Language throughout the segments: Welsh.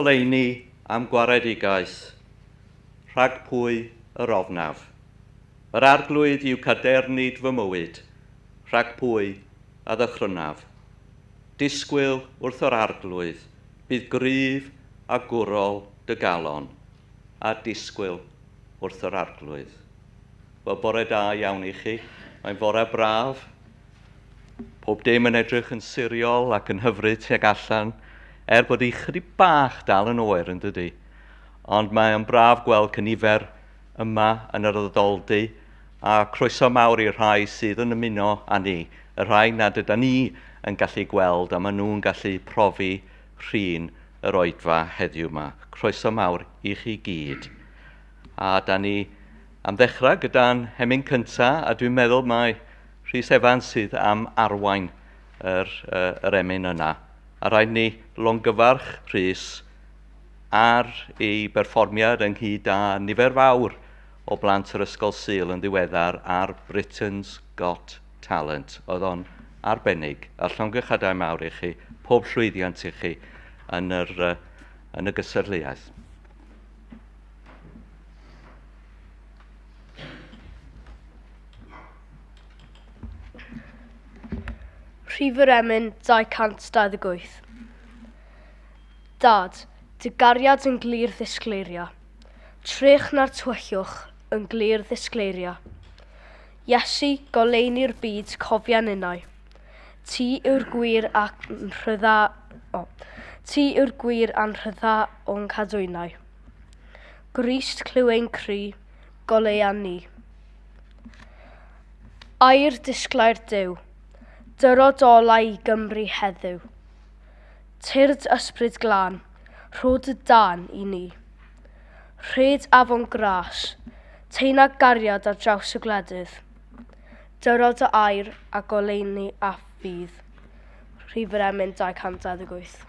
ngoleuni a'm gwaredigaeth, rhag pwy yr ofnaf? Yr Arglwydd yw cadernid fy mywyd, rhag pwy a ddychrynaf? Disgwyl wrth yr Arglwydd, bydd gryf a gwrol dy galon, a disgwyl wrth yr Arglwydd. Wel, bore da iawn i chi. Mae'n fore braf. Pob dim yn edrych yn siriol ac yn hyfryd tuag allan, er bod hi chydig bach dal yn oer, yn dydy. Ond mae'n braf gweld cynifer yma yn yr addoldy, a croeso mawr i'r rhai sydd yn ymuno â ni, y rhai nad yda ni yn gallu gweld, a maen nhw'n gallu profi rhin yr oedfa heddiw yma. Croeso mawr i chi gyd. A da ni am ddechrau gyda'n hemyn cyntaf, a dwi'n meddwl mai Rhys Evans sydd am arwain yr emyn yna. A rhaid ni longyfarch Rhys ar ei berfformiad ynghyd â nifer fawr o blant yr Ysgol Sul yn ddiweddar ar Britain's Got Talent. Oedd o'n arbennig. A llongyfarchiadau mawr i chi, pob llwyddiant i chi yn y gystadleuaeth. Rhif yr emyn 228. Dad, dy gariad yn glir ddisgleiria. Trech na'r tywyllwch yn glir ddisgleiria. Iesu, goleuni'r byd, cofia ninnau. Ti yw'r gwir ac rhyddha... Oh. Ti yw'r gwir a'n rhyddha o'n cadwynau. Grist clyw ein cri, goleua ni. Air disglair Duw, dyro dolau i Gymru heddiw. Tyrd ysbryd glân, rho dy dân i ni. Rhed afon gras, teina gariad ar draws y gwledydd. Dyro dy air a goleuni a ffydd. Rhif yr emyn 228.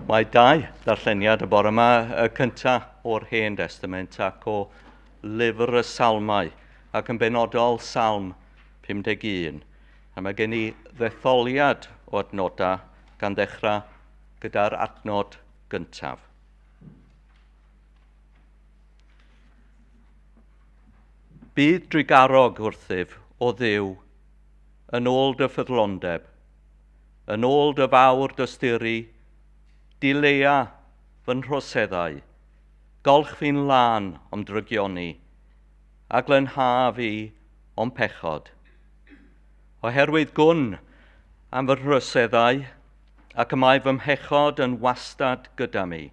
Mae dau ddarlleniad y bore yma, y cyntaf o'r Hen Destament ac o lyfr y Salmau, ac yn benodol Salm 51. A mae gen i ddetholiad o adnodau gan ddechrau gyda'r adnod gyntaf. Bydd drugarog wrthyf o Dduw yn ôl dy ffyddlondeb, yn ôl dy fawr dosturi, dilea fy nhroseddau, golch fi'n lân o'm drygioni, a glynha fi o'm pechod. Oherwydd gwn am fy nhroseddau, ac y mae fy mhechod yn wastad gyda mi.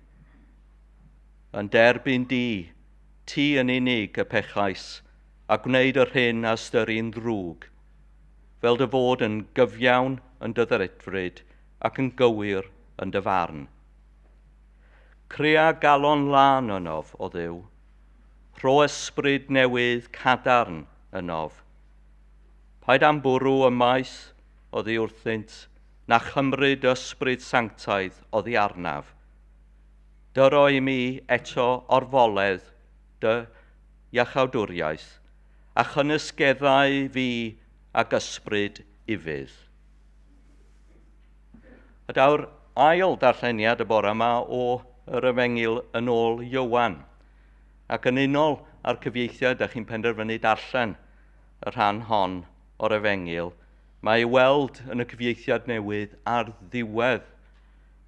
Yn derbyn di, ti yn unig y pechais, a gwneud yr hyn a ystyri'n ddrwg, fel dy fod yn gyfiawn yn dy ddedfryd ac yn gywir yn dy farn. Crea galon lân ynof, o Dduw, rho ysbryd newydd cadarn ynof. Paid am bwrw ymaith oddi wrthynt, na chymryd ysbryd sanctaidd oddi arnaf. Dyro i mi eto orfoledd dy iachawdwriaeth, a chynysgeddau fi ag ysbryd ufudd. A daw'r ail darlleniad y bore yma o yr Efengyl yn ôl Iowan. Ac yn unol â'r cyfieithiad, da chi'n penderfynu darllen y rhan hon o'r Efengyl, mae ei weld yn y cyfieithiad newydd ar ddiwedd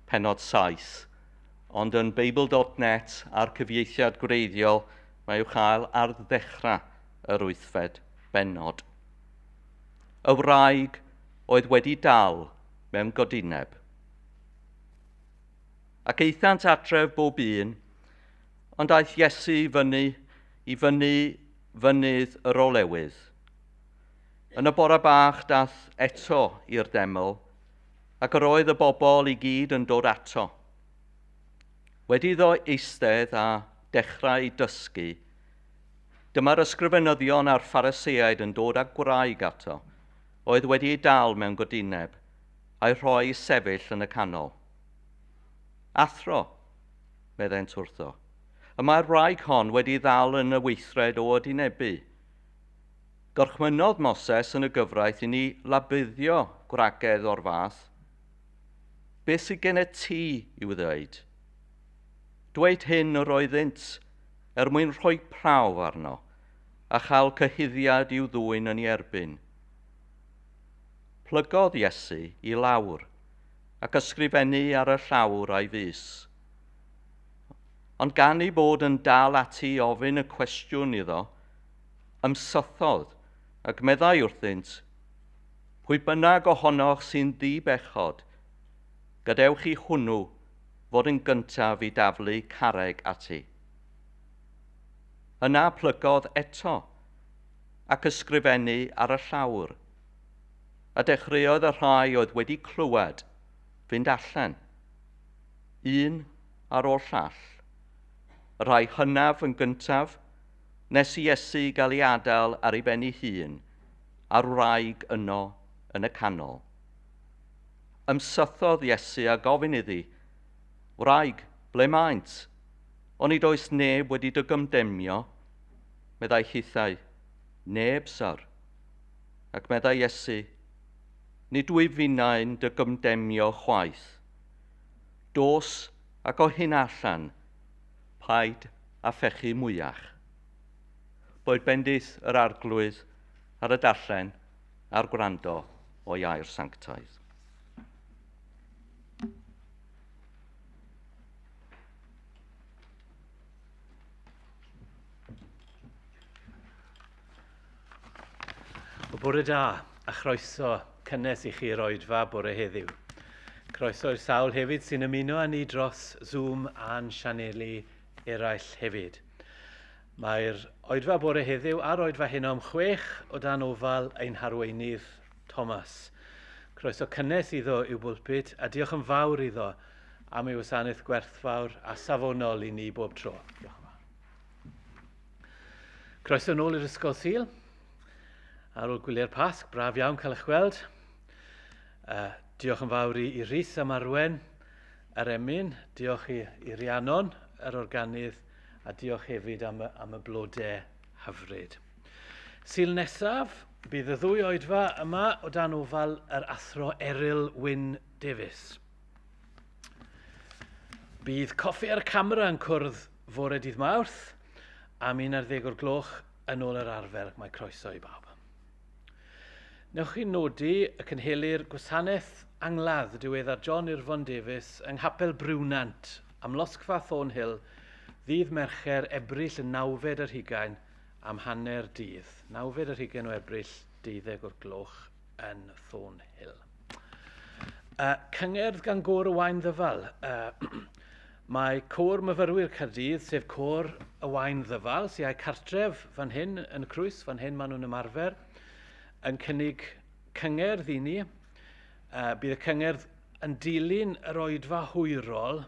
pennod 7, ond yn Beibl.net a'r cyfieithiad gwreiddiol mae i'w chael ar ddechrau yr wythfed bennod. Y wraig oedd wedi dal mewn godineb. Ac aethant adref bob un, ond aeth Iesu i fyny, i fyny fynydd yr olewydd. Yn y bore bach dath eto i'r deml, ac yr oedd y bobl i gyd yn dod ato. Wedi iddo eistedd a dechrau dysgu, dyma'r ysgrifenyddion a'r Phariseaid yn dod â gwraig ato, oedd wedi ei dal mewn godineb, a'i rhoi i sefyll yn y canol. Athro, meddent wrtho, y mae'r wraig hon wedi ddal yn y weithred o odinebu. Gorchmynnodd Moses yn y gyfraith i ni labyddio gwragedd o'r fath. Beth sydd gennyt ti i'w ddweud? Dweud hyn yr oeddynt er mwyn rhoi prawf arno a chael cyhuddiad i'w ddwyn yn ei erbyn. Plygodd Iesu i lawr ac ysgrifennu ar y llawr a'i fys. Ond gan ei bod yn dal ati i ofyn y cwestiwn iddo, ymsythodd ac meddai wrthynt, pwy bynnag ohonoch sy'n ddi-bechod, gadewch i hwnnw fod yn gyntaf i daflu carreg ati. Yna plygodd eto ac ysgrifennu ar y llawr, a dechreuodd y rhai oedd wedi clywed fynd allan, un ar ôl llall. Y rhai hynaf yn gyntaf, nes i Iesu gael ei adael ar ei ben ei hun, a'r wraig yno yn y canol. Ymsythodd Iesu a gofyn iddi, Wraig, ble maent? Onid oes neb wedi dy gymdemio? Meddai hithau, neb, syr. Ac meddai Iesu, nid wyf finnau'n dy gymdemio chwaith. Dos ac o hyn allan, paid a phechu mwyach. Boed bendith yr Arglwydd ar y darllen a'r gwrando o'i air sanctaidd. O bore da a chroeso cynnes i chi i'r oedfa bore heddiw. Croeso i'r sawl hefyd sy'n ymuno â ni dros Zoom a'n sianeli eraill hefyd. Mae'r oedfa bore heddiw a'r oedfa heno am 6 o dan ofal ein harweinydd Thomas. Croeso cynnes iddo i'w bwlpit a diolch yn fawr iddo am ei wasanaeth gwerthfawr a safonol i ni bob tro. Diolch yn fawr. Croeso nôl i'r Ysgol Sul. Ar ôl gwyliau'r Pasg, braf iawn cael eich gweld. Diolch yn fawr i Rhys am arwen yr emyn, diolch i Rhiannon, yr organydd, a diolch hefyd am y blodau hyfryd. Sul nesaf, bydd y ddwy oedfa yma o dan ofal yr athro Eryl Wyn Davies. Bydd Coffi ar y Camera yn cwrdd fore dydd Mawrth am 11 o'r gloch yn ôl yr arfer. Mae croeso i bawb. Newch chi nodi y cynhelir gwasanaeth angladd y diweddar John Irfon Davies yng Nghapel Briwnant am Losgfa Thornhill ddydd Mercher Ebrill y 29 am hanner dydd. 29 o Ebrill, 12 o'r gloch yn Thornhill. Cyngerdd gan Gôr y Waun Ddyfal. Mae Côr Myfyrwyr Caerdydd, sef Côr y Waun Ddyfal, sy'n ei cartref fan hyn yn y Crwys, fan hyn maen nhw'n ymarfer, yn cynnig cyngerdd i ni. Bydd y cyngerdd yn dilyn yr oedfa hwyrol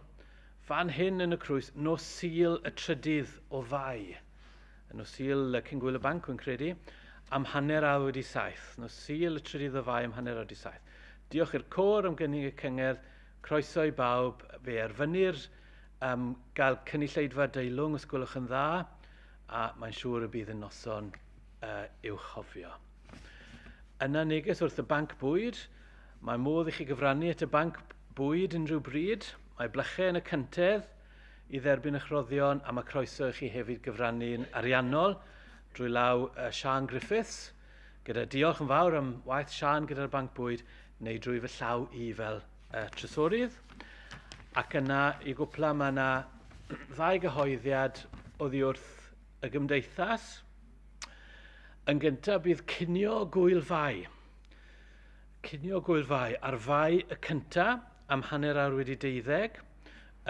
fan hyn yn y Crwys nos Sul y 3 o Fai. Nos Sul cyn Gwyl y Banc, wy'n credu, am 7:30. Nos Sul y 3 o Fai am 7:30. Diolch i'r côr am gynnig y cyngerdd, croeso i bawb, fe erfynir gael cynulleidfa deilwng os gwelwch yn dda, a mae'n siŵr y bydd yn noson i'w chofio. Yna neges wrth y banc bwyd, mae modd i chi gyfrannu at y banc bwyd unrhyw bryd, mae blychau yn y cyntedd i dderbyn eich rhoddion, a mae croeso i chi hefyd gyfrannu'n ariannol drwy law Siân Griffiths, gyda diolch yn fawr am waith Siân gyda'r banc bwyd, neu drwy fy llaw i fel trysorydd. Ac yna i gwpla mae yna ddau gyhoeddiad oddi wrth y gymdeithas. Yn gyntaf bydd cinio Gwyl Fai. Cinio Gwyl Fai ar Fai y cyntaf am 12:30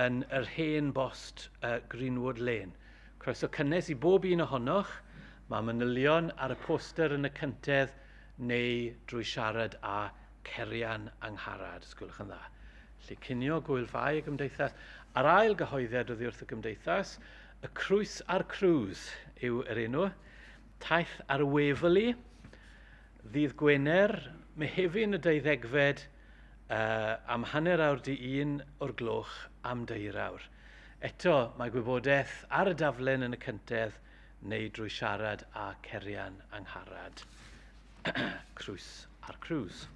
yn yr hen bost Greenwood Lane. Croeso cynnes i bob un ohonoch. Mae manylion ar y poster yn y cyntedd neu drwy siarad â Cerian Angharad, os gwelwch yn dda. Felly cinio Gwyl Fai y Gymdeithas. A'r ail gyhoeddiad oddi wrth y Gymdeithas, y Crwys a'r Cruise yw yr enw. Taith ar y Waverley, ddydd Gwener, Mehefin y 20fed, am 12:30 o'r gloch am 3 awr. Eto, mae gwybodaeth ar y daflen yn y cyntedd neu drwy siarad â Cerian Angharad. Crwys a'r Cruise.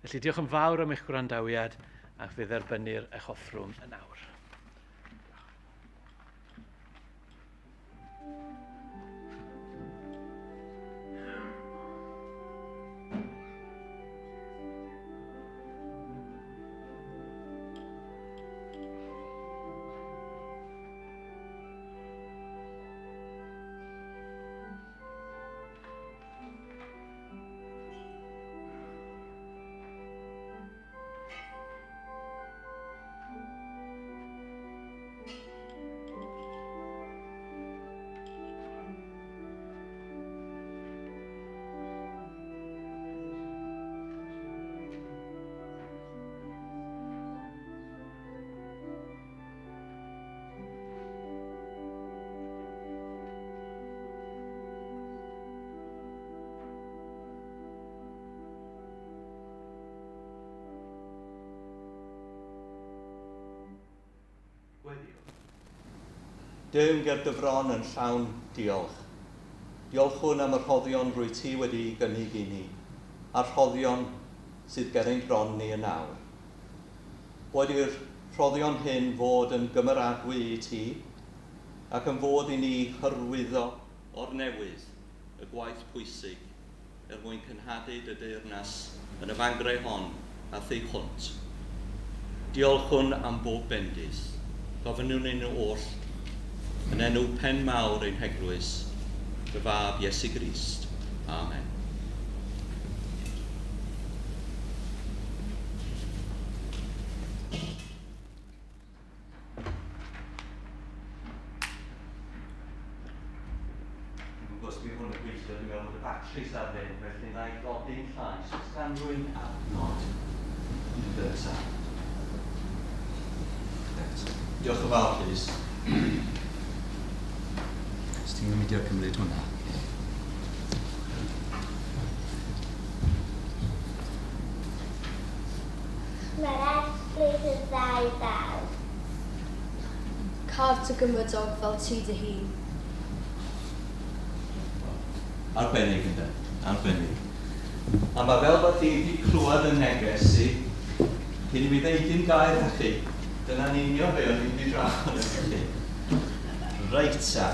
Felly diolch yn fawr am eich gwrandawiad ac fe dderbynnir eich offrwm yn awr. Duw ger dy fron yn llawn diolch. Diolchwn am y rhoddion rwy ti wedi'i gynnig i ni, a'r rhoddion sydd ger ein bron ni yn awr. Boed i'r rhoddion hyn fod yn gymeradwy i ti, ac yn fodd i ni hyrwyddo o'r newydd y gwaith pwysig er mwyn cynhadu dy deyrnas yn y fangre hon a thu hwnt. Diolchwn am bob bendith, gofynnwn ein oll yn enw pen mawr ein heglwys, dy fab Iesu Grist. Amen. Dwi'n gwybod os bydd hwn yn gweithio, dwi'n meddwl bod y batris ar fynd, felly na i godi'n llais. Oes gan rywun adnod yn y gyntaf? Diolch yn fawr, Rhys. Os ti'n mynd i'r cymryd hwnna. Mae'r Arglwydd yn dda i bawb. Car dy gymydog fel ti dy hun. Arbennig ynde? Arbennig. A mae fel bod chi wedi clywed y neges i, cyn i mi ddeud un gair â chi, dyna'n union be o'n i'n mynd i drafod efo chi. Reit ta.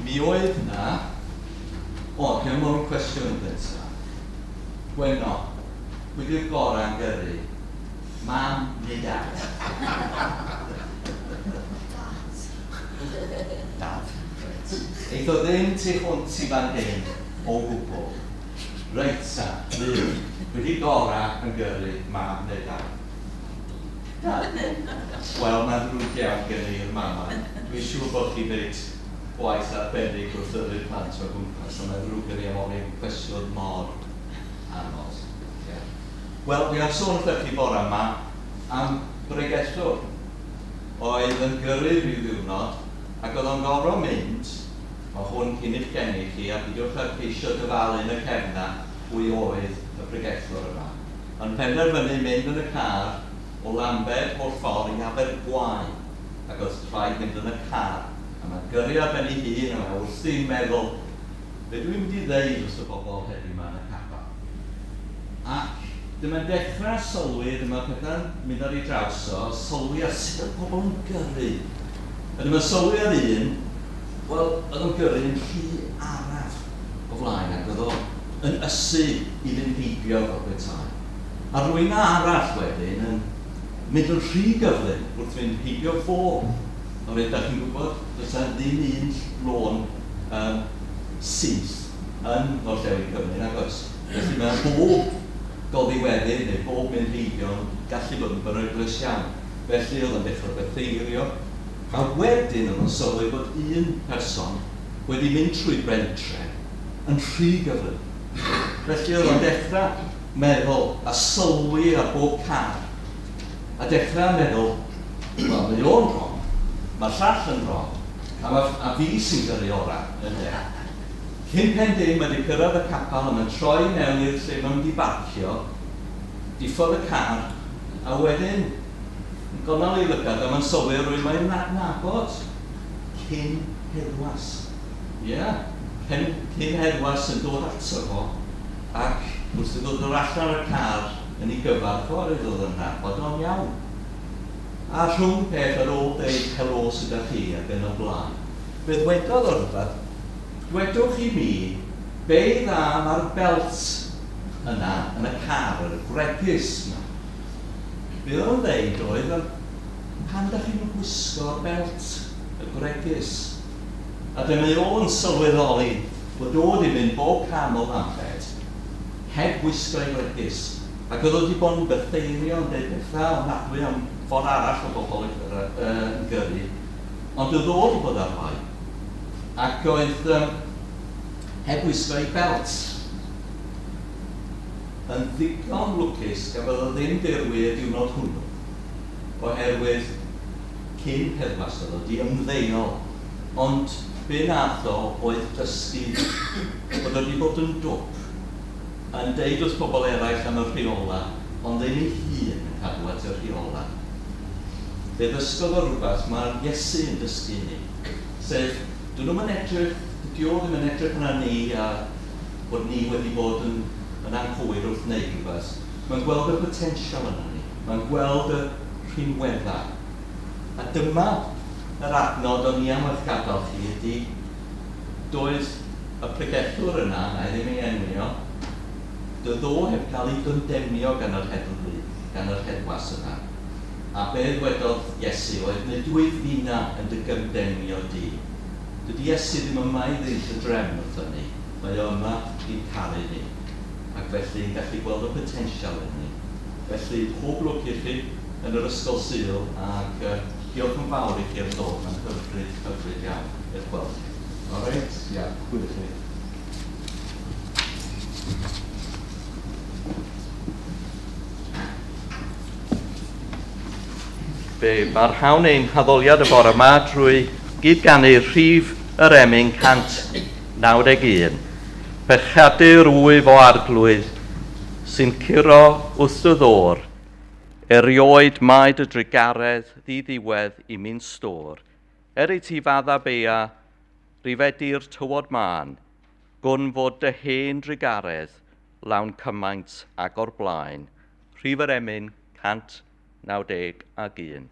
Mi oedd na... O, gen i cwestiwn yn gyntaf. Gwenno, pwy di'r gorau yn gyrru? Mam neu dad? Dad. Dad. Reit. Eith o ddim tu hwnt i fan hyn o gwbl. Reit ta, Llyr, pwy di'r gorau yn gyrru, mam neu dad? Dad. Wel, mae'n ddrwg iawn gen i'r mamau. Dwi'n siŵr bod chi'n gwneud gwaith arbennig wrth yrru'r plant o gwmpas, a mae'n ddrwg gen i am ofyn cwestiwn mor anodd. Yeah. Wel, dwi am sôn wrthych chi bore yma am bregethwr oedd yn gyrru rhyw ddiwrnod ac oedd o'n gorfod mynd, mae hwn cyn i'ch geni chi, a peidiwch â ceisio dyfalu yn y cefn 'na pwy oedd y pregethwr yma. Yn penderfynu mynd yn y car o Lambed holl ffordd i Abergwaun, ac oedd rhaid mynd yn y car. A mae'n gyrru ar ben ei hun, a mae wrthi'n meddwl, be dwi'n mynd i ddeud wrth y bobl heddiw 'ma yn y capel? Ac dyma'n dechrau sylwi, dyma pethau'n mynd ar ei draws o, sylwi ar sut oedd pobl yn gyrru. A dyma'n sylwi ar un, wel, oedd o'n gyrru yn rhy araf o flaen, ac oedd o yn ysu i fynd heibio fel petai. A rhywun arall wedyn yn mynd yn rhy gyflym wrth fynd heibio fo. Oherwydd, da chi'n gwybod, does 'na ddim un lôn syth yn Ngorllewin Cymru, nag oes? Felly mae bob goddiweddyd neu bob mynd heibio yn gallu bod yn beryglus iawn. Felly oedd o'n dechrau bytheirio, a wedyn oedd o'n sylwi bod un person wedi mynd trwy bentre yn rhy gyflym. Felly oedd o'n dechrau meddwl a sylwi ar bob car, a dechrau meddwl, wel, mae o'n wrong, mae'r llall yn wrong, a, ma, a fi sy'n gyrru orau, ynde. Cyn pen dim, mae wedi cyrraedd y capel a mae'n troi mewn i'r lle mae'n mynd i barcio, diffodd y car, a wedyn yn gonnal ei lygad a mae'n sylwi ar rywun mae'n adnabod cyn heddwas. Ie, yeah, cyn heddwas yn dod ato fo, ac wrth iddo ddod allan o'r car yn ei gyfarch o, roedd oedd yn nabod o'n iawn. A rhwng peth ar ôl deud helo sydd â chi ac yn y blaen, fe ddwedodd o rhywbeth, dwedwch i mi be dda mae'r belt yna yn y car, yr gwregys yma. Be oedd o'n ddeud oedd, pan da chi'n gwisgo'r belt, y gwregys? A dyma o'n sylweddoli bod o wedi mynd bob cam o Lambed heb wisgo ei wregys, ac oedd o wedi bod yn bytheirio yn deud pethau ofnadwy am ffordd arall o bobl yn gyrru, ond oedd o wedi bod ar fai, ac oedd heb wisgo ei belt. Yn ddigon lwcus, gafodd o ddim dirwy y diwrnod hwnnw, oherwydd cyn heddwas oedd o 'di ymddeol, ond be nath o oedd dysgu bod o 'di bod yn dwp, yn deud wrth bobl eraill am y rheola, ond ddim ei hun yn cadw at y rheola. Fe ddysgodd o rhywbeth mae'r Iesu yn dysgu ni, sef, dyn nhw'm yn edrych, dydy o ddim yn edrych arna ni a bod ni wedi bod yn, yn anghywir wrth wneud rhywbeth. Mae'n gweld y potensial yna ni. Mae'n gweld y rhinweddau. A dyma yr adnod o'n i am eich gadael chi ydy, doedd y pregethwr yna, na i ddim ei enwi o, doedd o heb cael ei gondemnio gan yr heddlu, gan yr heddwas yna. A be ddwedodd Iesu oedd, nid wyf finna yn dy gondemnio di. Dydy Iesu ddim yma i ddeud y drefn wrthon ni, mae o yma i'n caru ni, ac felly yn gallu gweld y potensial yn ni. Felly, pob lwc i chi yn yr Ysgol Sul, ac diolch yn fawr i chi am ddod, mae'n hyfryd, hyfryd iawn eich gweld chi. All right? Ia, hwyl i chi. Fe barhawn ein haddoliad y bore yma drwy gyd-ganu rhif yr emyn 191. Pechadur wyf o Arglwydd, sy'n curo wrth dy ddôr, erioed mae dy drugaredd ddiddiwedd i mi'n stôr. Er i ti fadda beia, rifedi'r tywod mân, gwn fod dy hen drugaredd lawn cymaint ag o'r blaen. Rhif yr emyn 191.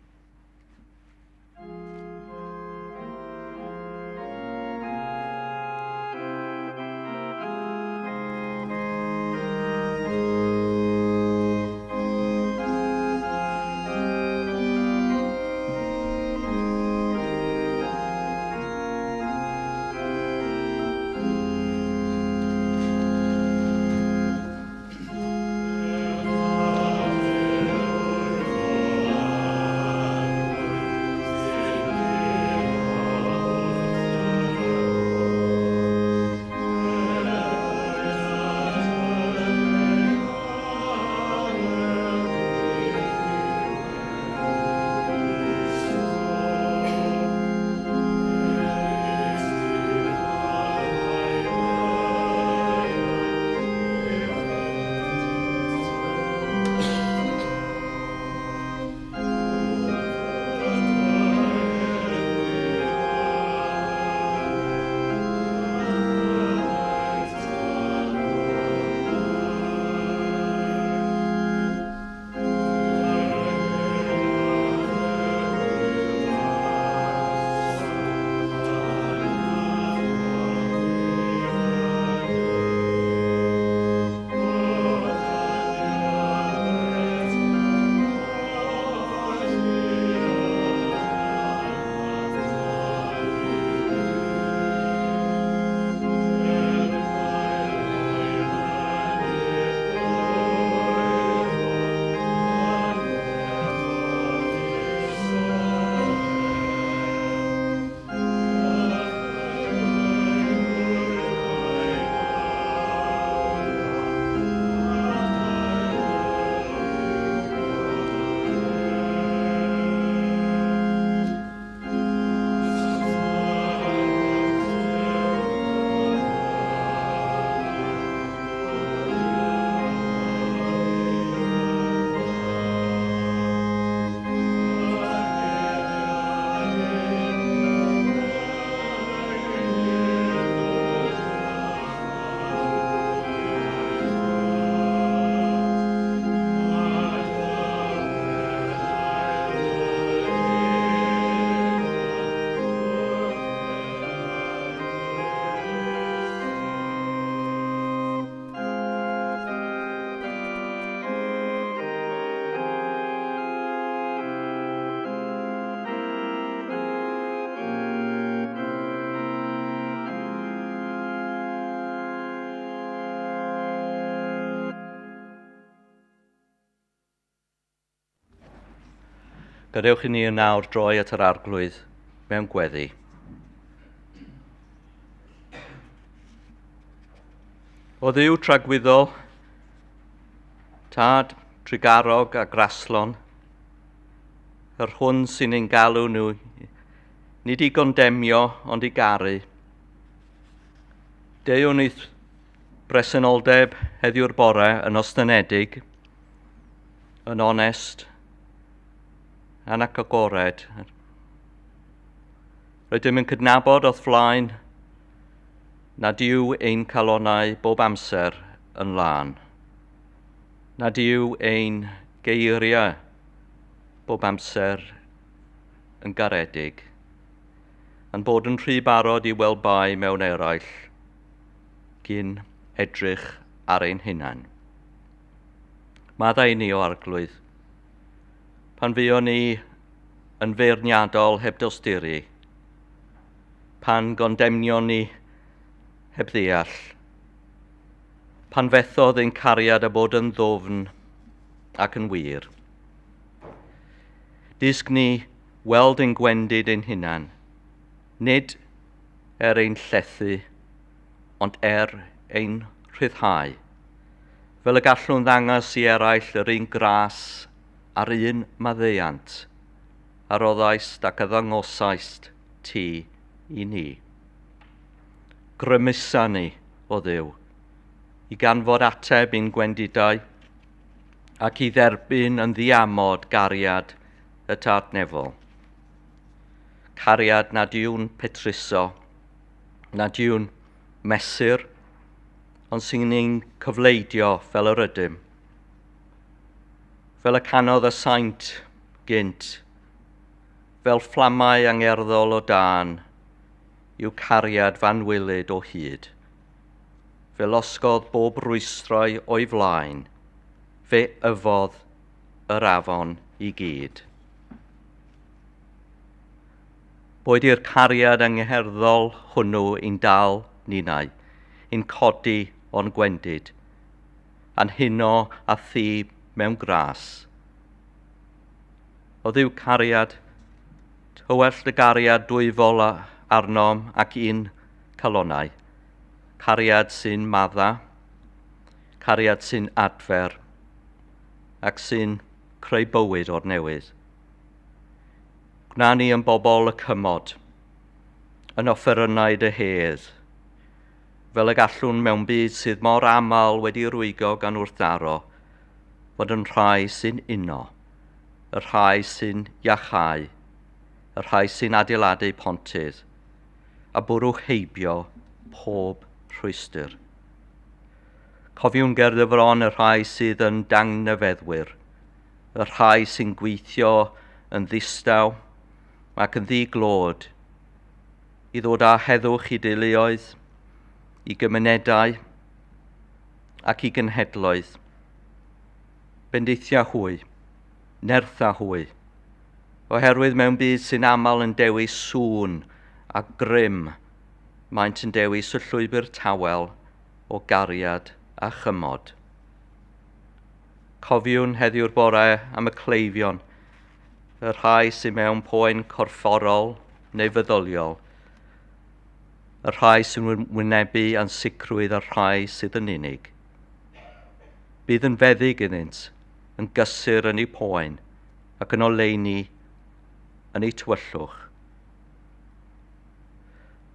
Gadewch i ni yn nawr droi at yr Arglwydd mewn gweddi. O Dduw tragwyddol, Tad trugarog a graslon, yr hwn sy'n ein galw nhw, nid i gondemio, ond i garu. Deuwn i'th bresenoldeb heddiw'r bore yn ostynedig, yn onest, ac agored. Rydym yn cydnabod o'th flaen nad yw ein calonnau bob amser yn lân, nad yw ein geiriau bob amser yn garedig, yn bod yn rhy barod i weld bai mewn eraill, gyn edrych ar ein hunain. Maddau ni o Arglwydd, pan fuon ni yn feirniadol heb dosturi, pan gondemnion ni heb ddeall, pan fethodd ein cariad a bod yn ddwfn ac yn wir. Dysg ni weld ein gwendid ein hunan, nid er ein llethu, ond er ein rhyddhau, fel y gallwn ddangos i eraill yr un gras a'r un maddeuant a roddaist ac a ddangosaist ti i ni. Grymusa ni, o Dduw, i ganfod ateb i'n gwendidau ac i dderbyn yn ddiamod gariad y Tad Nefol. Cariad nad yw'n petruso, nad yw'n mesur, ond sy'n ein cyfleidio fel yr ydym. Fel y canodd y saint gynt, fel fflamau angerddol o dân, yw cariad fanwylyd o hyd. Fe losgodd bob rwystrau o'i flaen, fe yfodd yr afon i gyd. Boed i'r cariad angherddol hwnnw i'n dal ninnau, i'n codi o'n gwendid, a'n huno a thŷ mewn gras. O Dduw cariad, tywell dy gariad dwyfol arnom ac un calonnau. Cariad sy'n madda, cariad sy'n adfer, ac sy'n creu bywyd o'r newydd. Gwna ni yn bobl y cymod, yn offerynnau dy hedd, fel y gallwn mewn byd sydd mor aml wedi rwygo gan wrthdaro, fod yn rhai sy'n uno, y rhai sy'n iachau, y rhai sy'n adeiladu pontydd, a bwrw heibio pob rhwystr. Cofiwn gerdd y fron y rhai sydd yn dangnefeddwyr, y rhai sy'n gweithio yn ddistaw ac yn ddiglod i ddod â heddwch i deuluoedd, i gymunedau ac i genhedloedd. Bendithia hwy, nertha hwy, oherwydd mewn byd sy'n aml yn dewis sŵn a grym, maent yn dewis y llwybr tawel o gariad a chymod. Cofiwn heddiw'r bore am y cleifion, y rhai sydd mewn poen corfforol neu feddyliol, y rhai sy'n wynebu ansicrwydd a'r rhai sydd yn unig. Bydd yn feddyg iddynt, yn gysur yn eu poen ac yn oleuni yn eu tywyllwch.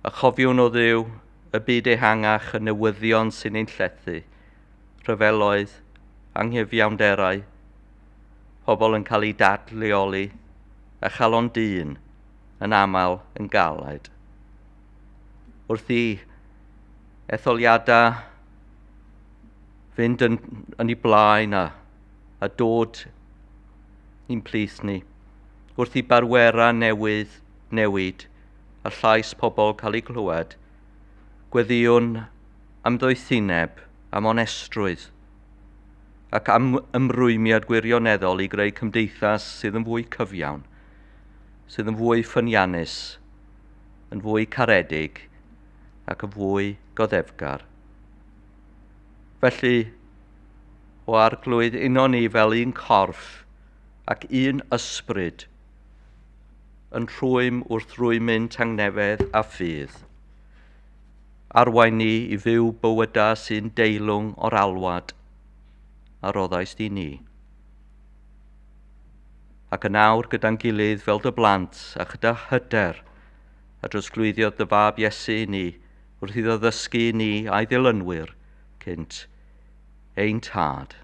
A chofiwn o Dduw y byd ehangach y newyddion sy'n ein llethu, rhyfeloedd, anghyfiawnderau, pobl yn cael eu dadleoli, a chalon dyn yn aml yn galed. Wrth i etholiadau fynd yn ei blaen a dod i'n plith ni, wrth i barwera newydd newid a llais pobl cael eu clywed, gweddïwn am ddoethineb, am onestrwydd, ac am ymrwymiad gwirioneddol i greu cymdeithas sydd yn fwy cyfiawn, sydd yn fwy ffyniannus, yn fwy caredig ac yn fwy goddefgar. Felly, o Arglwydd, uno ni fel un corff ac un ysbryd, yn rhwym wrth rwymyn tangnefedd a ffydd. Arwain ni i fyw bywydau sy'n deilwng o'r alwad a roddaist i ni. Ac yn awr gyda'n gilydd fel dy blant a chyda hyder a drosglwyddiodd dy fab Iesu i ni wrth iddo ddysgu i ni a'i ddilynwyr cynt ein tad.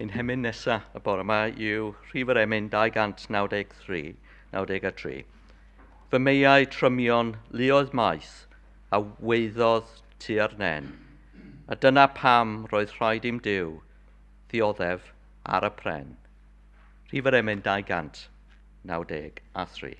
Ein hemyn nesaf y bore yma yw rhif yr emyn 293, 93. Fy meiau trymion luoedd maes a weiddodd tua'r nen. A dyna pam roedd rhaid i'm Duw ddioddef ar y pren. Rhif yr emyn 293.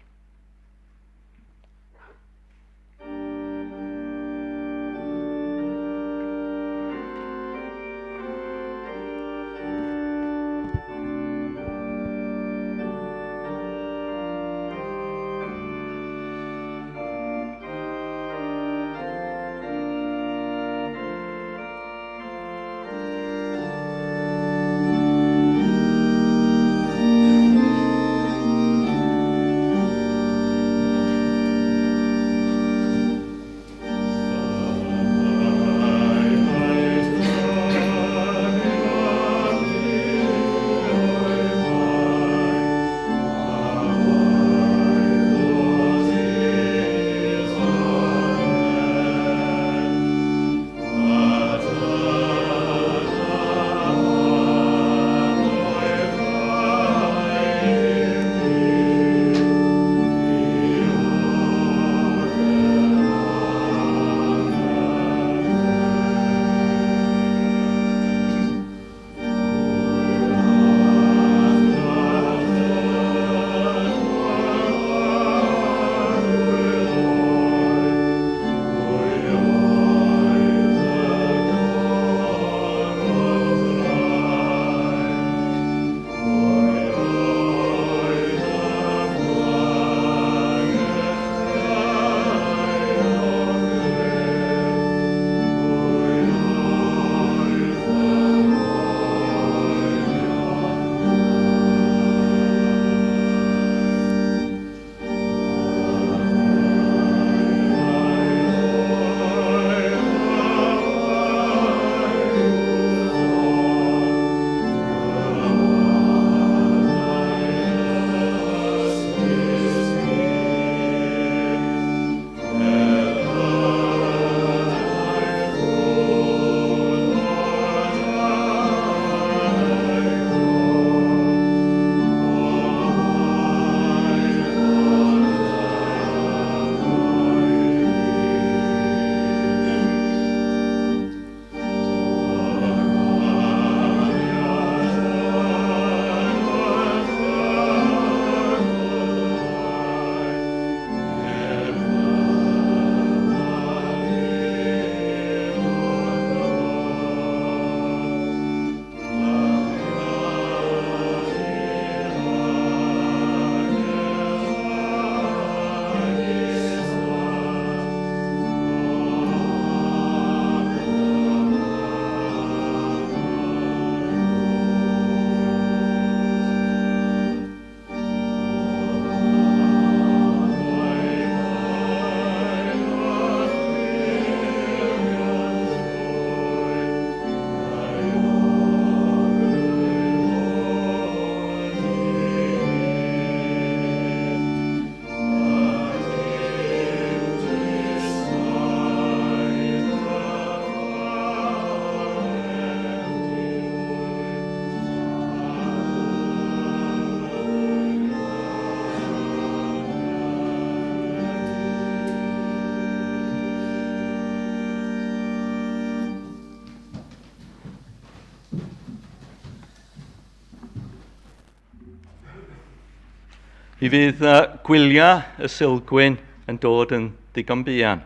Mi fydd gwyliau y Sulgwyn yn dod yn ddigon buan,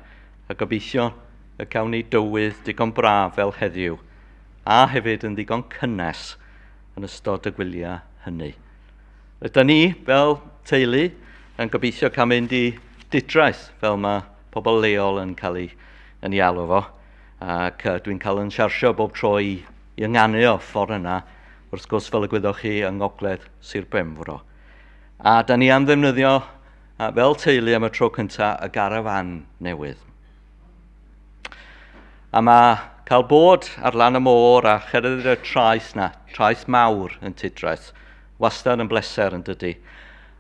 a gobeithio y cawn ni dywydd digon braf fel heddiw, a hefyd yn ddigon cynnes yn ystod y gwyliau hynny. Rydyn ni, fel teulu, yn gobeithio cael mynd i Didraeth, fel mae pobl leol yn cael ei, yn ei alw fo, ac dwi'n cael yn siarsio bob tro i ynganu o ffordd yna, wrth gwrs fel y gwyddoch chi yng Ngogledd Sir Benfro. A da ni am ddefnyddio fel teulu am y tro cyntaf y garafan newydd. A mae cael bod ar lan y môr a cherdded y traeth na, traeth mawr yn Tidraeth, wastad yn bleser yn dydy.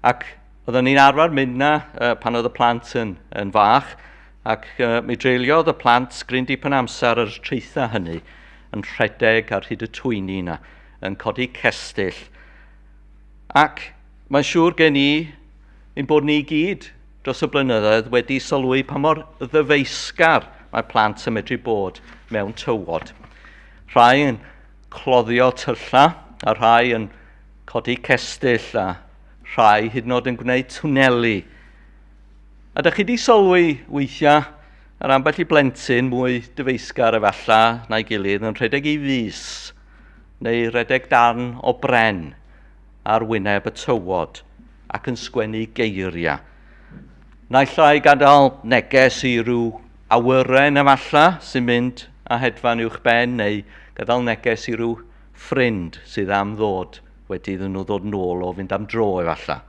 Ac oedden ni'n arfer mynd na pan oedd y plant yn fach, ac mi dreuliodd y plant gryn dipyn amser ar y traethau hynny yn rhedeg ar hyd y twyni na, yn codi cestyll. Ac mae'n siŵr gen i ein bod ni gyd dros y blynyddoedd wedi sylwi pa mor ddyfeisgar mae plant yn medru bod mewn tywod. Rhai yn cloddio tylla, a rhai yn codi cestyll, a rhai hyd yn oed yn gwneud twneli. A dych chi wedi sylwi weithiau ar ambell i blentyn mwy dyfeisgar efallai na'i gilydd yn rhedeg ei fys neu redeg darn o bren ar wyneb y tywod ac yn sgwennu geiriau. Naill ai gadael neges i ryw awyren efallai sy'n mynd a hedfan uwch ben, neu gadael neges i ryw ffrind sydd am ddod wedi iddyn nhw ddod nôl o fynd am dro efallai.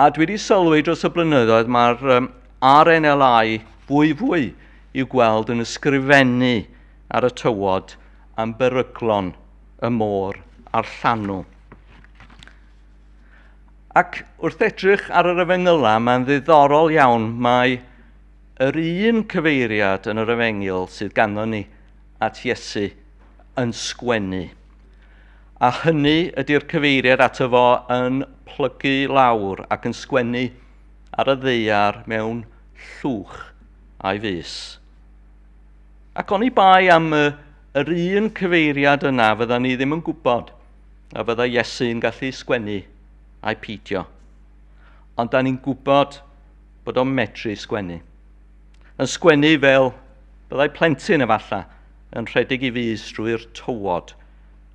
A dwi wedi sylwi dros y blynyddoedd mae'r RNLI fwy fwy i'w gweld yn ysgrifennu ar y tywod am beryglon y môr a'r llanw. Ac wrth edrych ar yr efengylau, mae'n ddiddorol iawn mae yr un cyfeiriad yn yr efengyl sydd ganddo ni at Iesu yn sgwennu. A hynny ydy'r cyfeiriad ato fo yn plygu lawr ac yn sgwennu ar y ddaear mewn llwch a'i fys. Ac oni bai am yr un cyfeiriad yna, fydda ni ddim yn gwybod a fydda Iesu'n gallu sgwennu a'i peidio. Ond da ni'n gwybod bod o'n medru sgwennu. Yn sgwennu fel byddai plentyn efallai yn rhedeg i fys drwy'r tywod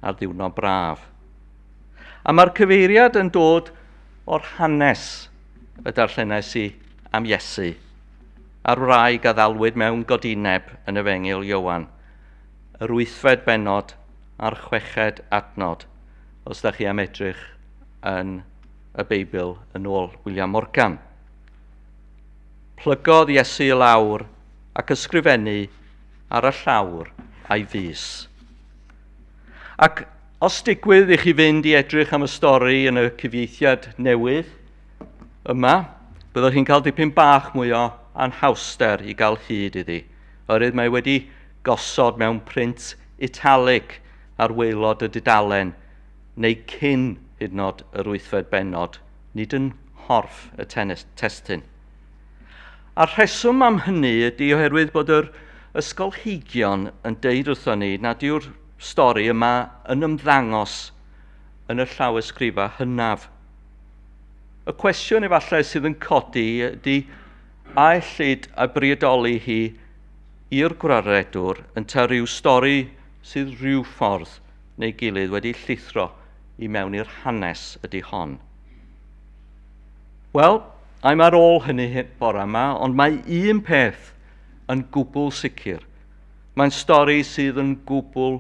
ar ddiwrnod braf. A mae'r cyfeiriad yn dod o'r hanes y darllenais i am Iesu, a'r wraig a ddalwyd mewn godineb yn Efengyl Ioan, yr 8fed bennod a'r 6fed adnod, os da chi am edrych yn y Beibl yn ôl William Morgan. Plygodd Iesu i lawr ac ysgrifennu ar y llawr a'i fys. Ac os digwydd i chi fynd i edrych am y stori yn y cyfieithiad newydd yma, byddwch chi'n cael dipyn bach mwy o anhawster i gael hyd iddi, oherwydd mae wedi gosod mewn print italic ar waelod y dudalen, neu cyn hyd yn oed yr 8fed bennod, nid yn nghorff y testun. A'r rheswm am hynny ydy oherwydd bod yr ysgolheigion yn deud wrthon ni nad yw'r stori yma yn ymddangos yn y llawysgrifau hynaf. Y cwestiwn efallai sydd yn codi ydy a ellid a briodoli hi i'r gwaredwr ynte rhyw stori sydd rhyw ffordd neu gilydd wedi llithro i mewn i'r hanes ydy hon. Wel, I'm ar ôl hynny bore yma, ond mae un peth yn gwbl sicr. Mae'n stori sydd yn gwbl,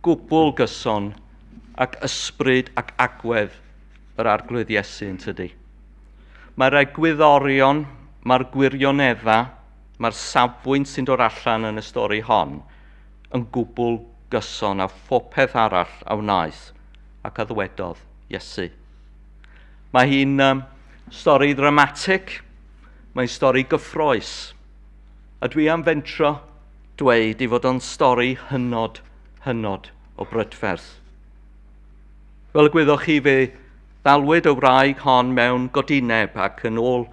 gwbl gyson ac ysbryd ac agwedd yr Arglwydd Iesu yn tydi. Mae'r egwyddorion, mae'r gwirioneddau, mae'r safbwynt sy'n dod allan yn y stori hon yn gwbl gyson a phopeth arall a wnaeth ac a ddywedodd Iesu. Mae hi'n stori ddramatig, mae'n stori gyffrous, a dwi am fentro dweud i fod o'n stori hynod, hynod o brydferth. Fel y gwyddoch chi, fe ddalwyd y wraig hon mewn godineb ac yn ôl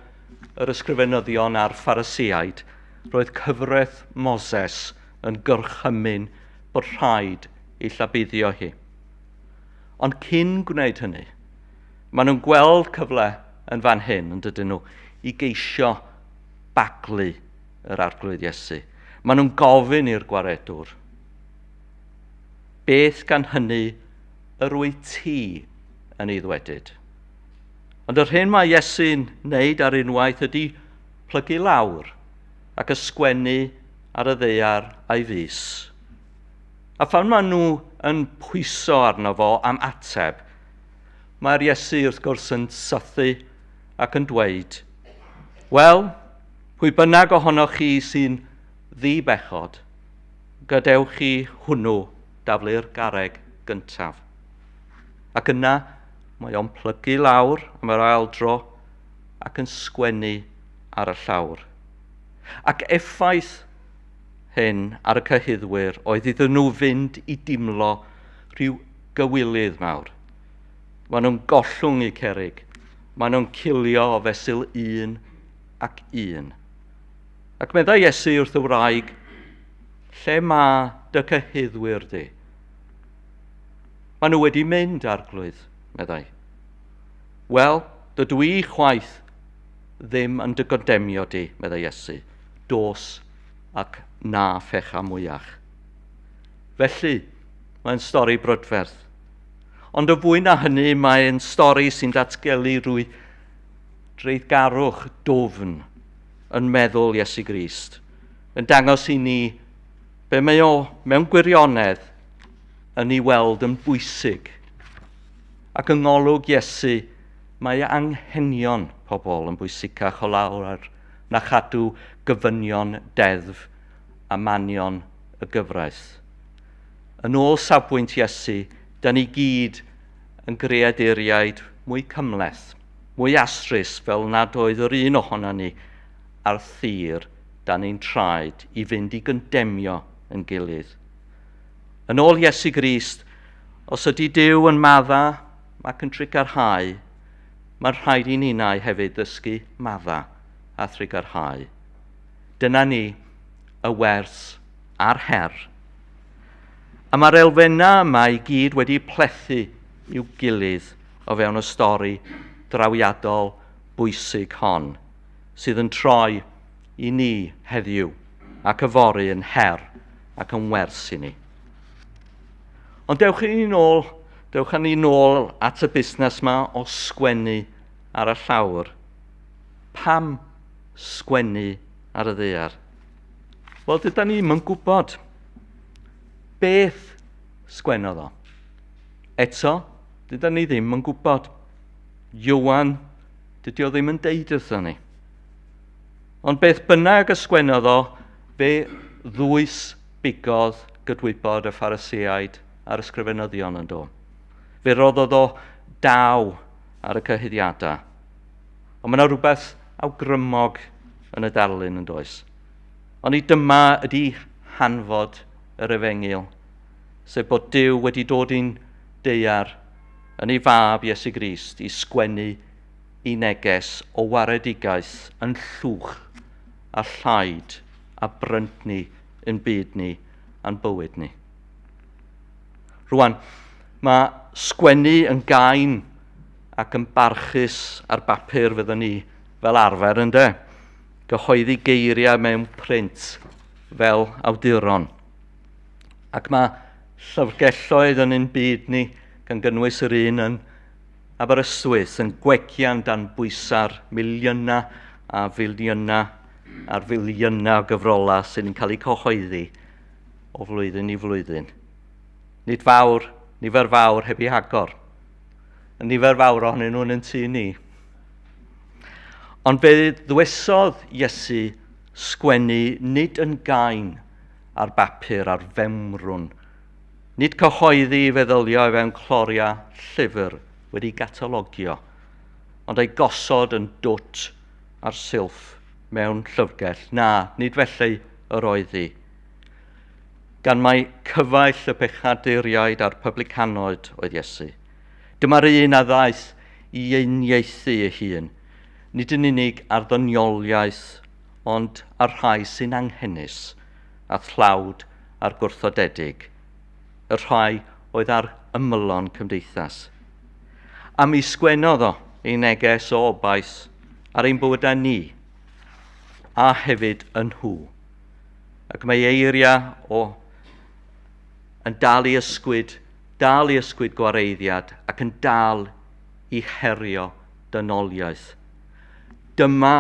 yr ysgrifenyddion a'r Pharisïaid, roedd cyfraith Moses yn gorchymyn bod rhaid i llabuddio hi. Ond cyn gwneud hynny, maen nhw'n gweld cyfle yn fan hyn, yn dydyn nhw, i geisio baglu yr Arglwydd Iesu. Maen nhw'n gofyn i'r gwaredwr, beth gan hynny yr wyt ti yn ei ddwedyd? Ond yr hyn mae Iesu'n wneud ar unwaith ydy plygu lawr ac ysgwennu ar y ddaear a'i fys. A phan maen nhw yn pwyso arno fo am ateb, mae'r Iesu wrth gwrs yn sythu ac yn dweud, wel, pwy bynnag ohonoch chi sy'n ddi-bechod, gadewch chi hwnnw daflu'r garreg gyntaf. Ac yna mae o'n plygu lawr am yr ail dro ac yn sgwennu ar y llawr. Ac effaith hyn ar y cyhuddwyr oedd iddyn nhw fynd i dimlo rhyw gywilydd mawr. Maen nhw'n gollwng eu cerrig. Maen nhw'n cilio o fesul un ac un. Ac meddai Iesu wrth y wraig, lle mae dy cyhuddwyr di? Maen nhw wedi mynd, Arglwydd, meddai. Wel, dydw i chwaith ddim yn dy gondemio di, meddai Iesu. Dos ac na phecha mwyach. Felly, mae'n stori brydferth. Ond y fwy na hynny, mae'n stori sy'n datgelu rwy dreiddgarwch dwfn yn meddwl Iesu Grist, yn dangos i ni be mae o mewn gwirionedd yn ei weld yn bwysig. Ac yng ngolwg Iesu, mae anghenion pobl yn bwysicach o lawer na chadw gofynion deddf a manion y gyfraith. Yn ôl safbwynt Iesu, da ni gyd yn greaduriaid mwy cymhleth, mwy astrus, fel nad oedd yr un ohono ni ar thir dan ein traed i fynd i gyndemio yn gilydd. Yn ôl Iesu Grist, os ydy Duw yn madda ac yn trugarhau, mae'n rhaid i ninnau hefyd ddysgu madda a thrugarhau. Dyna ni y wers a'r her. A mae'r elfennau yma i gyd wedi plethu i'w gilydd o fewn y stori drawiadol bwysig hon, sydd yn troi i ni heddiw ac yfory yn her ac yn wers i ni. Ond dewch i ni nôl, dewch â ni nôl at y busnes yma o sgwennu ar y llawr. Pam sgwennu ar y ddaear? Wel, dyda ni ddim yn gwybod beth sgwennodd o. Eto, dyda ni ddim yn gwybod. Ioan, dydy o ddim yn deud wrthon ni. Ond beth bynnag y sgwennodd o, fe ddwys bigodd gydwybod y Phariseaid a'r ysgrifenyddion yn do. Fe roddodd o daw ar y cyhuddiadau. Ond mae yna rhywbeth awgrymog yn y darlun yn does. Ond i dyma ydy hanfod yr efengyl, sef bod Duw wedi dod i'n daear yn ei fab Iesu Grist i sgwennu i neges o waredigaeth yn llwch a llaid a bryntni yn byd ni a'n bywyd ni. Rwan, mae sgwennu yn gain ac yn barchus ar bapur fyddwn ni fel arfer, ynde? Gyhoeddi geiriau mewn print fel awduron. Ac mae llyfrgelloedd yn ein byd ni, gan gynnwys yr un yn Aberystwyth, yn gwegian dan bwysa'r miliynau a filiynau a'r filiynau o gyfrolau sy'n cael eu cyhoeddi o flwyddyn i flwyddyn. Nid fawr, nifer fawr heb ei hagor. Y nifer fawr ohonyn nhw'n yn tŷ ni. Ond fe ddwesodd Iesu sgwennu nid yn gain ar bapur, ar femrwn, nid cyhoeddi i feddylio i fewn cloria llyfr wedi gatalogio, ond ei gosod yn dwt ar silff mewn llyfrgell. Na, nid felly yr oedd hi. Gan mai cyfaill y pechaduriaid a'r publicanoid oedd Iesu. Dyma'r un a ddaeth i uniaethu ei hun, nid yn unig ar ddynioliaeth, ond ar rhai sy'n anghenus a thlawd a'r gwrthodedig, y rhai oedd ar ymylon cymdeithas. A mi sgwennodd o ei neges o obaith ar ein bywydau ni, a hefyd yn nhw. Ac mae eiriau o yn dal i ysgwyd, dal i ysgwyd gwareiddiad ac yn dal i herio dynoliaeth. Dyma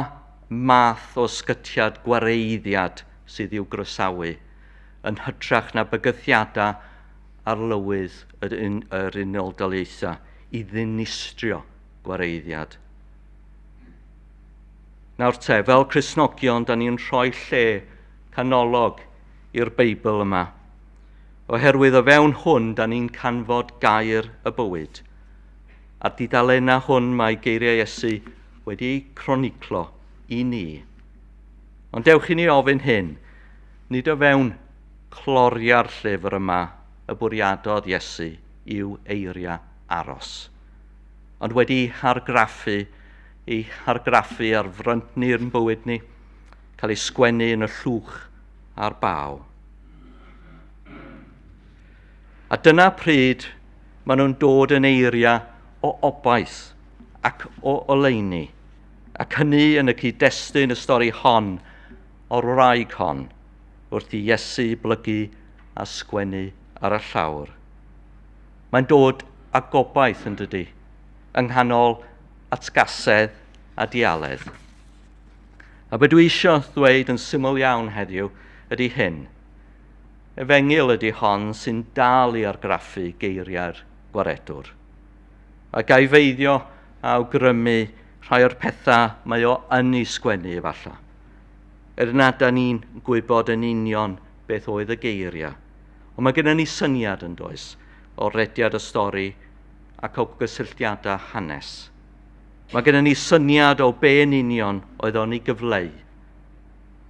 math o ysgytiad gwareiddiad sydd i'w groesawu, yn hytrach na bygythiadau arlywydd yr, un, yr Unol Daleithiau i ddinistrio gwareiddiad. Nawr te, fel Cristnogion, da ni'n rhoi lle canolog i'r Beibl yma. Oherwydd o fewn hwn, da ni'n canfod gair y bywyd. A'r dudalennau hwn mae geiriau Iesu wedi eu croniclo i ni. Ond dewch i ni ofyn hyn, nid o fewn cloria'r llyfr yma y bwriadodd Iesu i'w eiriau aros. Ond wedi hargraffu, ei hargraffu ar fryntni'r bywyd ni, cael ei sgwennu yn y llwch a'r baw. A dyna pryd maen nhw'n dod yn eiriau o obaith ac o oleuni, ac hynny yn y cyd-destun y stori hon o'r wraig hon, wrth i Iesu blygu a sgwennu ar y llawr. Mae'n dod â gobaith yn dydy, yng nghanol atgasedd a dialedd. A be dwi eisiau ddweud yn syml iawn heddiw ydy hyn. Efengyl ydy hon sy'n dal i argraffu geiriau'r gwaredwr. A gai feiddio a awgrymu rhai o'r pethau mae o yn ei sgwennu efallai. Er nad da ni'n gwybod yn union beth oedd y geiriau. Ond mae gennym ni syniad yn does o rediad y stori ac o gysylltiadau hanes. Mae gennym ni syniad o be yn union oedd o'n ei gyfleu.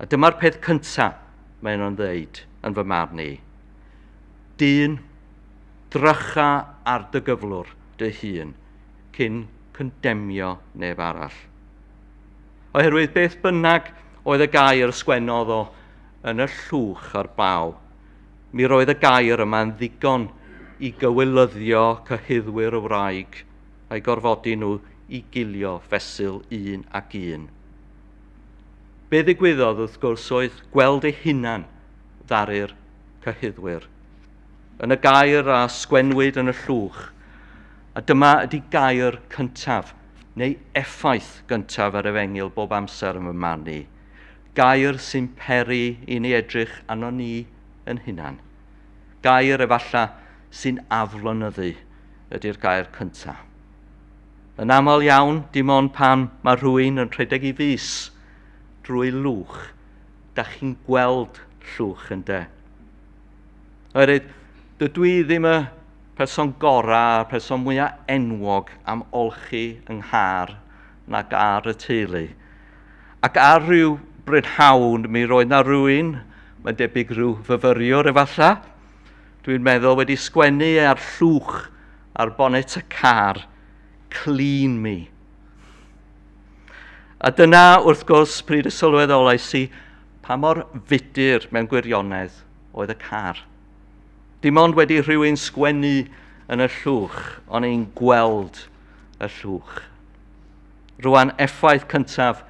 A dyma'r peth cyntaf mae nhw'n ddeud yn fy marn i. Dyn, drycha ar dy gyflwr dy hun cyn condemio neb arall. Oherwydd beth bynnag oedd y gair sgwennodd o yn y llwch a'r baw, mi roedd y gair yma'n ddigon i gywilyddio cyhuddwyr y wraig a'i gorfodi nhw i gilio fesul un ac un. Be ddigwyddodd wrth gwrs oedd gweld ei hunan ddaru'r cyhuddwyr. Yn y gair a sgwennwyd yn y llwch, a dyma ydy gair cyntaf, neu effaith gyntaf yr efengyl bob amser yn fy marn i. Gair sy'n peri i ni edrych arno ni yn hunan. Gair efallai sy'n aflonyddu ydy'r gair cyntaf. Yn aml iawn, dim ond pan mae rhywun yn rhedeg i fus drwy lwch, da chi'n gweld llwch yn de. Oherwydd, dydw i ddim y person gorau, a'r person mwyaf enwog am olchi yng nghar nag ar y teulu. Ac ar ryw brynhawn, mi roedd na rhywun, mae'n debyg rhyw fyfyriwr efallai, dwi'n meddwl wedi sgwennu ar llwch ar bonet y car, clean me. A dyna, wrth gwrs, pryd y sylweddolais i pa mor fudur mewn gwirionedd oedd y car. Dim ond wedi rhywun sgwennu yn y llwch, o'n i'n gweld y llwch. Rwan, effaith cyntaf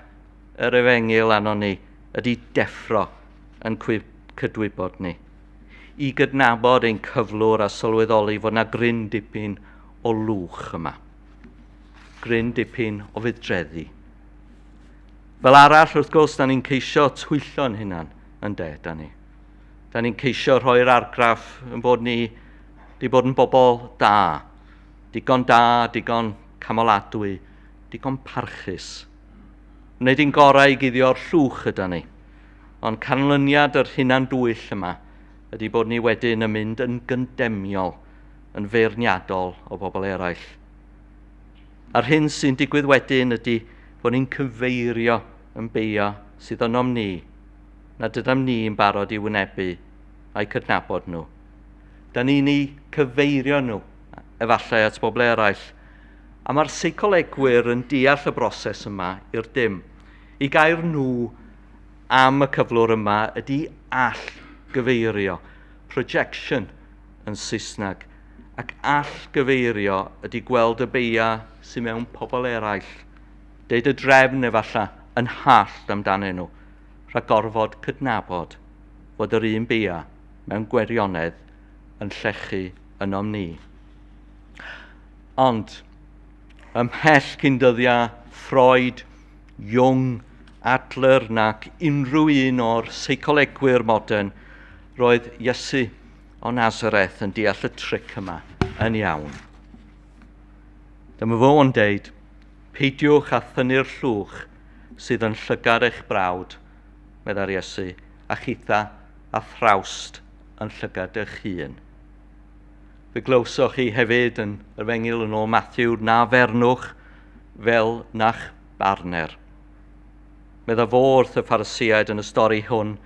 yr efengyl arnon ni ydy deffro yn cydwybod ni. I gydnabod ein cyflwr a sylweddoli fod na gryn dipyn o lwch yma. Gryn dipyn o fudreddi. Fel arall, wrth gwrs, da ni'n ceisio twyllo'n hunan yn de, da ni. Da ni'n ceisio rhoi'r argraff yn bod ni di bod yn bobl da. Digon da, digon camoladwy, digon parchus. Wneud ein gorau i guddio'r llwch yda ni. Ond canlyniad yr hunan dwyll yma ydy bod ni wedyn yn mynd yn gyndemiol, yn feirniadol o bobl eraill. A'r hyn sy'n digwydd wedyn ydy bod ni'n cyfeirio yn beio sydd ynom ni, nad ydym ni'n barod i wynebu a'i cydnabod nhw. Da ni'n eu cyfeirio nhw, efallai at bobl eraill. A mae'r seicolegwyr yn deall y broses yma i'r dim. I gair nhw am y cyflwr yma ydy all gyfeirio, projection yn Saesneg. Ac all gyfeirio ydy gweld y beia sy'n mewn pobl eraill. Deud y drefn efallai yn hallt amdanyn nhw, rhag gorfod cydnabod fod yr un beia mewn gwirionedd yn llechu ynom ni. Ond, ymhell cyn dyddiau Freud, Jung, Adler nac unrhyw un o'r seicolegwyr modern, roedd Iesu o Nazareth yn deall y tric yma yn iawn. Dyma fo'n deud, peidiwch â thynnu'r llwch sydd yn llygad eich brawd, meddai'r Iesu, a chitha a thrawst yn llygad eich hun. Fe glywsoch chi hefyd yn yr Efengyl yn ôl Matthew, na fernwch fel na'ch barner. Medda fo wrth y Pharisïaid yn y stori hwn,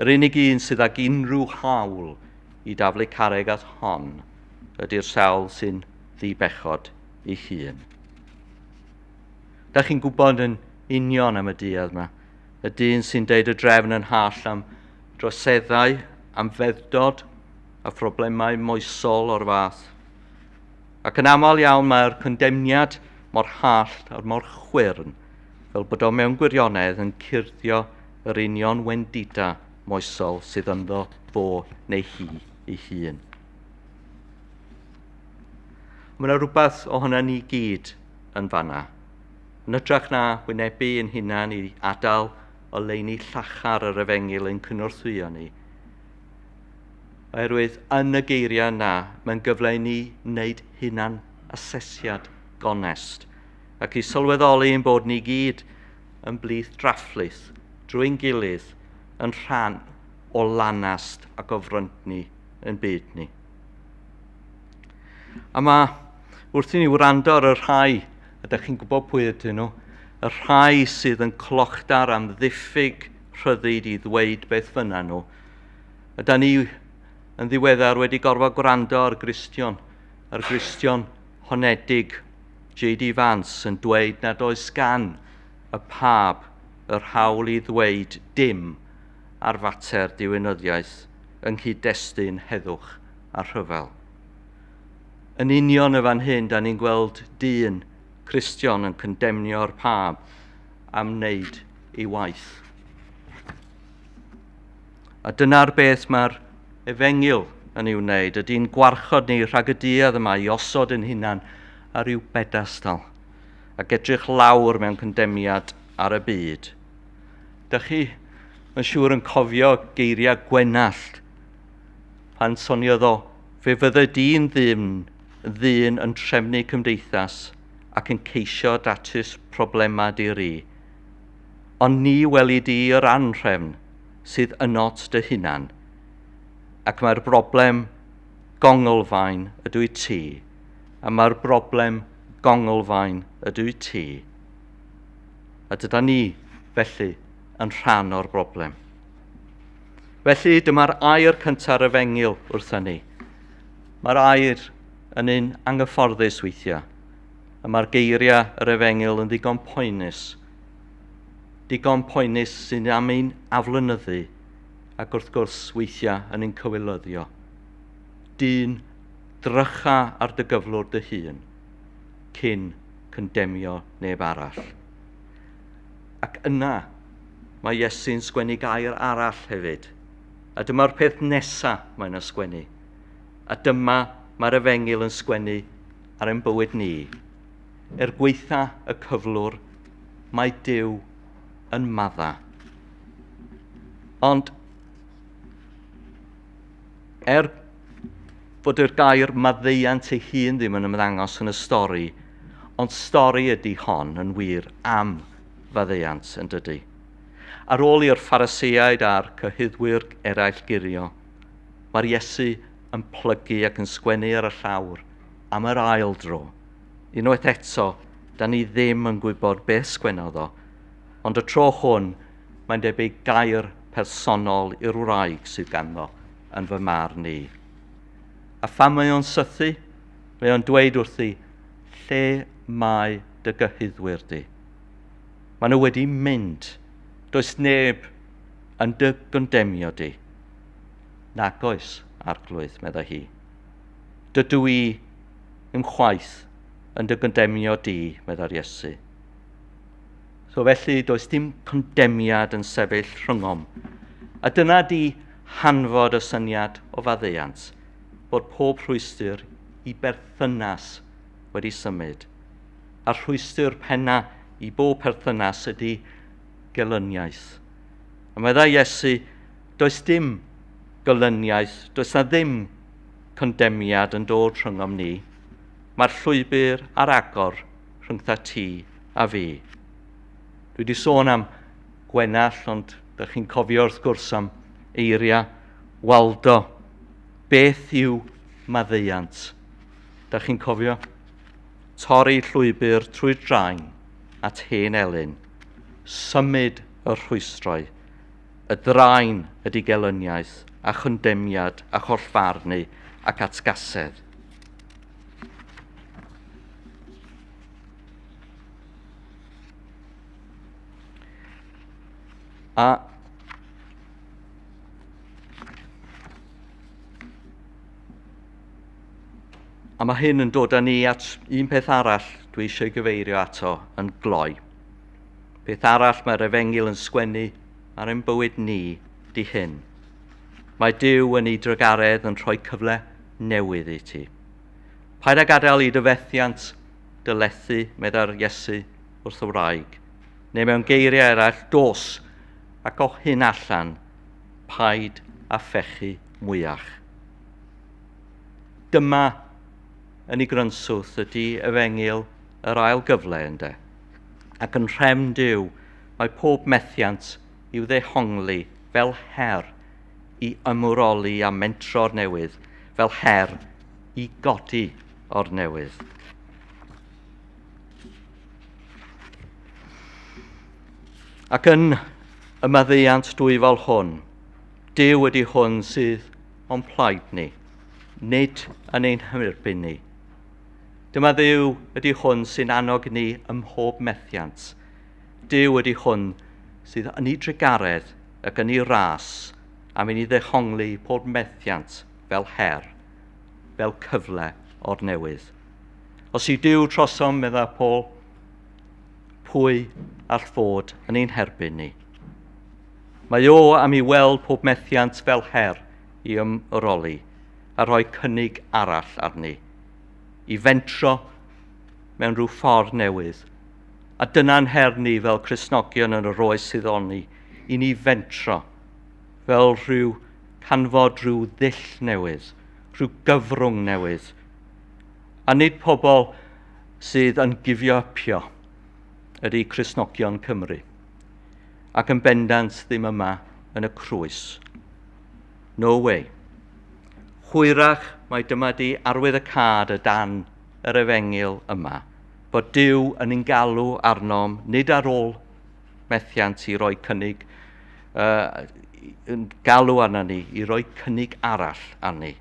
yr unig un sydd ag unrhyw hawl i daflu carreg at hon ydy'r sawl sy'n ddibechod ei hun. Da chi'n gwybod yn union am y duedd yma. Y dyn sy'n deud y drefn yn hallt am droseddau, am fedddod a phroblemau moesol o'r fath. Ac yn aml iawn mae'r condemniad mor hallt a'r mor chwyrn fel bod o mewn gwirionedd yn curddio yr union wendida moesol sydd ynddo fo neu hi ei hun. Mae yna rhywbeth ohono ni gyd yn fanna. Yn hytrach na wynebu ein hunan i adael oleuni llachar yr efengyl yn cynorthwyo ni. Oherwydd yn y geiriau yna, mae'n gyfle i ni wneud hunan asesiad gonest ac i sylweddoli ein bod ni gyd yn blith drafflith drwy'n gilydd yn rhan o lanast ac o fryntni yn byd ni. A mae, wrth i ni wrando ar y rhai, a ydych chi'n gwybod pwy ydyn nhw, y rhai sydd yn clochdar am ddiffyg rhyddid i ddweud beth fynna nhw, ydy ni yn ddiweddar wedi gorfod gwrando ar Gristion, ar Gristion honedig J.D. Vance yn dweud nad oes gan y pab yr hawl i ddweud dim ar fater diwinyddiaeth yng nghyd-destun heddwch a rhyfel. Yn union y fan hyn, da ni'n gweld dyn Cristion yn condemnio'r pab am wneud ei waith. A dyna'r beth mae'r efengyl yn ei wneud, ydy'n gwarchod ni rhag y duedd yma i osod yn hunan ar ryw bedestal ac edrych lawr mewn condemiad ar y byd. Dych chi, mae'n siŵr, yn cofio geiriau Gwenallt pan soniodd o, fe fydde di'n ddyn yn trefnu cymdeithas ac yn ceisio datrys problemau di-ri. Ond ni weli di yr anhrefn sydd ynot dy hunan, ac mae'r broblem gonglfaen ydw i ti, a mae'r broblem gonglfaen ydw i ti. A dyda ni, felly, yn rhan o'r broblem. Felly, dyma'r air cynta'r efengyl wrthyn ni. Mae'r air yn un anghyfforddus weithiau, a mae'r geiriau yr efengyl yn ddigon poenus. Digon poenus sy'n am ein aflonyddu, ac wrth gwrs weithiau yn ein cywilyddio. Dyn, drycha ar dy gyflwr dy hun, cyn condemio neb arall. Ac yna, mae Iesu'n sgwennu gair arall hefyd. A dyma'r peth nesaf mae'n ysgwennu. A dyma mae'r efengyl yn sgwennu ar ein bywyd ni. Er gwaetha y cyflwr, mae Duw yn madda. Ond, er fod yr gair maddeuant ei hun ddim yn ymddangos yn y stori, ond stori ydy hon yn wir am faddeuant yn dydy. Ar ôl i'r Phariseaid a'r cyhuddwyr eraill gurio, mae'r Iesu yn plygu ac yn sgwennu ar y llawr am yr ail dro. Unwaith eto, da ni ddim yn gwybod beth sgwennodd o, ond y tro hwn mae'n debyg gair personol i'r wraig sydd ganddo yn fy marn i. A pham mae o'n sythu? Mae o'n dweud wrthi, lle mae dy gyhuddwyr di? Maen nhw wedi mynd. Does neb yn dy gondemio di. Nag oes, Arglwydd, meddai hi. Dydw i ddim chwaith yn dy gondemio di, meddai'r Iesu. So felly, does dim condemiad yn sefyll rhyngom. A dyna di hanfod y syniad o faddeuant, bod pob rhwystr i berthynas wedi symud. A'r rhwystr penna i bob perthynas ydy gelyniaeth. A meddai Iesu, does dim gelyniaeth, does na ddim condemiad yn dod rhyngom ni. Mae'r llwybr ar agor rhyngtha ti a fi. Dwi wedi sôn am Gwenallt, ond ydych chi'n cofio wrth gwrs am eiriau Waldo. Beth yw maddeuant? Dych chi'n cofio? Torri llwybr trwy draen at hen elyn. Symud y rhwystrau. Y draen ydy gelyniaeth a chondemiad a chollfarnu ac atgasedd. A A mae hyn yn dod â ni at un peth arall dwi eisiau gyfeirio ato yn gloi. Peth arall mae'r efengyl yn sgwennu ar ein bywyd ni di hyn. Mae Duw yn ei drugaredd yn rhoi cyfle newydd i ti. Paid â gadael i dy fethiant dy lethu, meddai'r Iesu wrth y wraig. Neu mewn geiriau eraill, dos ac o hyn allan, paid â phechu mwyach. Dyma yn ei grynswth ydy efengyl yr ail gyfle ynde. Ac yn nhrefn Duw, mae pob methiant i'w ddehongli fel her i ymwroli a mentro'r newydd, fel her i godi o'r newydd. Ac yn y maddeuant dwyfol hwn, Duw ydy hwn sydd o'n plaid ni, nid yn ein herbyn ni. Dyma Dduw ydy hwn sy'n annog ni ym mhob methiant. Duw ydy hwn sydd yn ei drugaredd ac yn ei ras am i ni ddehongli pob methiant fel her, fel cyfle o'r newydd. Os yw Duw trosom, medda Paul, pwy all fod yn ein herbyn ni? Mae o am i weld pob methiant fel her i ymroli a rhoi cynnig arall arni, i fentro mewn rhyw ffordd newydd. A dyna'n her ni fel Cristnogion yn yr oes sydd ohoni, i ni fentro fel rhyw canfod rhyw ddull newydd, rhyw gyfrwng newydd. A nid pobl sydd yn gifio ypio ydy Cristnogion Cymru, ac yn bendant ddim yma yn y crwys. No way. Hwyrach mae dyma di arwydd y cad y dan yr efengyl yma, bod Duw yn ein galw arnom, nid ar ôl methiant i roi cynnig, yn galw arna ni i roi cynnig arall arni.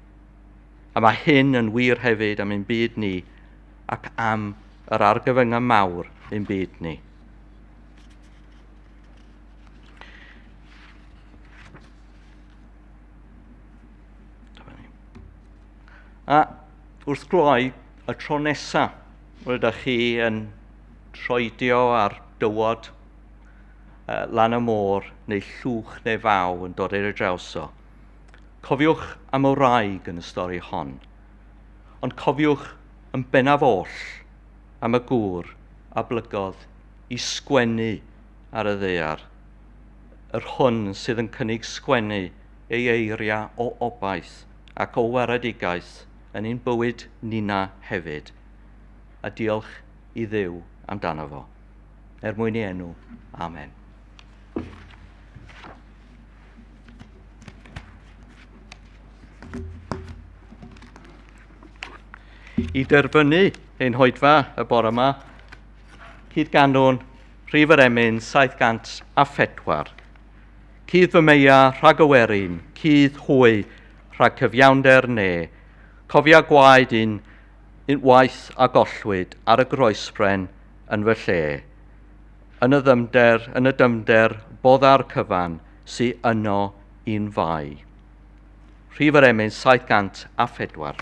A mae hyn yn wir hefyd am ein byd ni ac am yr argyfyngau mawr ein byd ni. A wrth gloi, y tro nesaf rydych chi yn troedio ar dywod lan y môr neu llwch neu faw yn dod ar ei draws o. Cofiwch am y wraig yn y stori hon, ond cofiwch yn bennaf oll am y gŵr a blygodd i sgwennu ar y ddaear, yr hwn sydd yn cynnig sgwennu ei eiriau o obaith ac o waredigaeth yn ein bywyd nina hefyd, a diolch i Dduw amdano fo. Er mwyn ei enw, amen. I derfynu ein hoedfa y bore yma, cyd-ganwn rhif yr emyn 704. Cudd fy meia rhag y werin, cudd hwy rhag cyfiawnder ne, cofia gwaed un waith a gollwyd ar y groesbren yn fy lle. Yn y ddyfnder, yn y dyfnder, bodda'r cyfan sy yno i'n fai. Rhif yr emyn 704.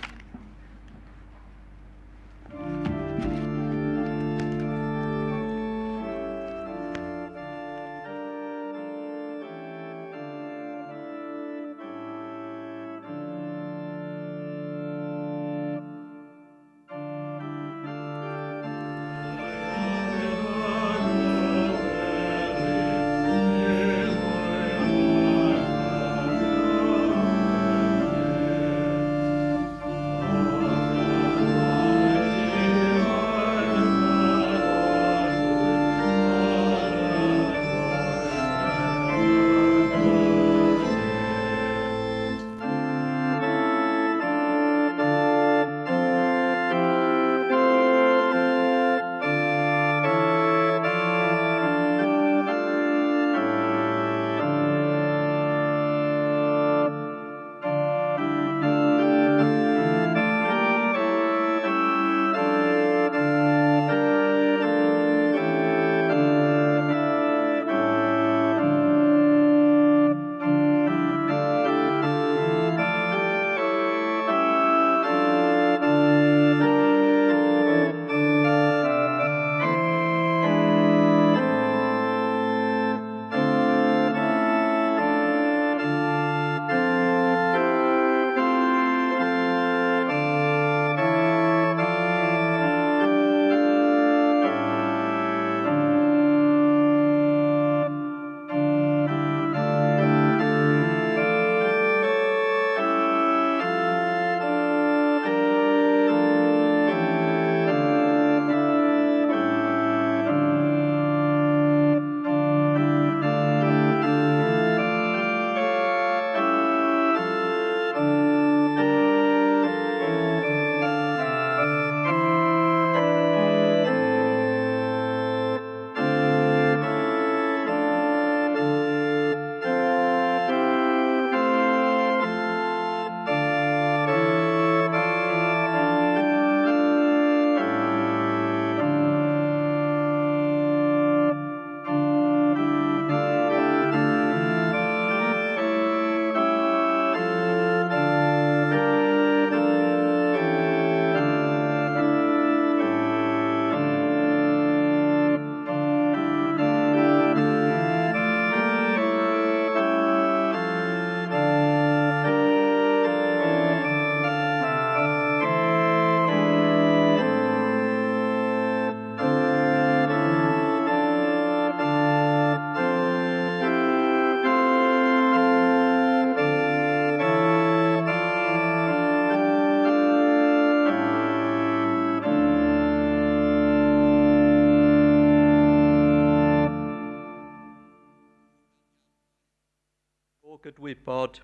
O gydwybod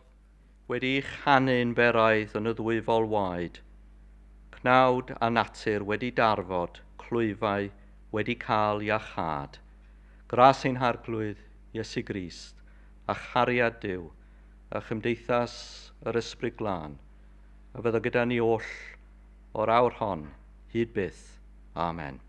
wedi chanu'n beraidd yn y ddwyfol waed, cnawd a natur wedi darfod, clwyfau wedi cael iachâd. Gras ein Harglwydd, Iesu Grist, a chariad Duw, a chymdeithas yr Ysbryd Glân, a fyddo gyda ni oll o'r awr hon, hyd byth. Amen.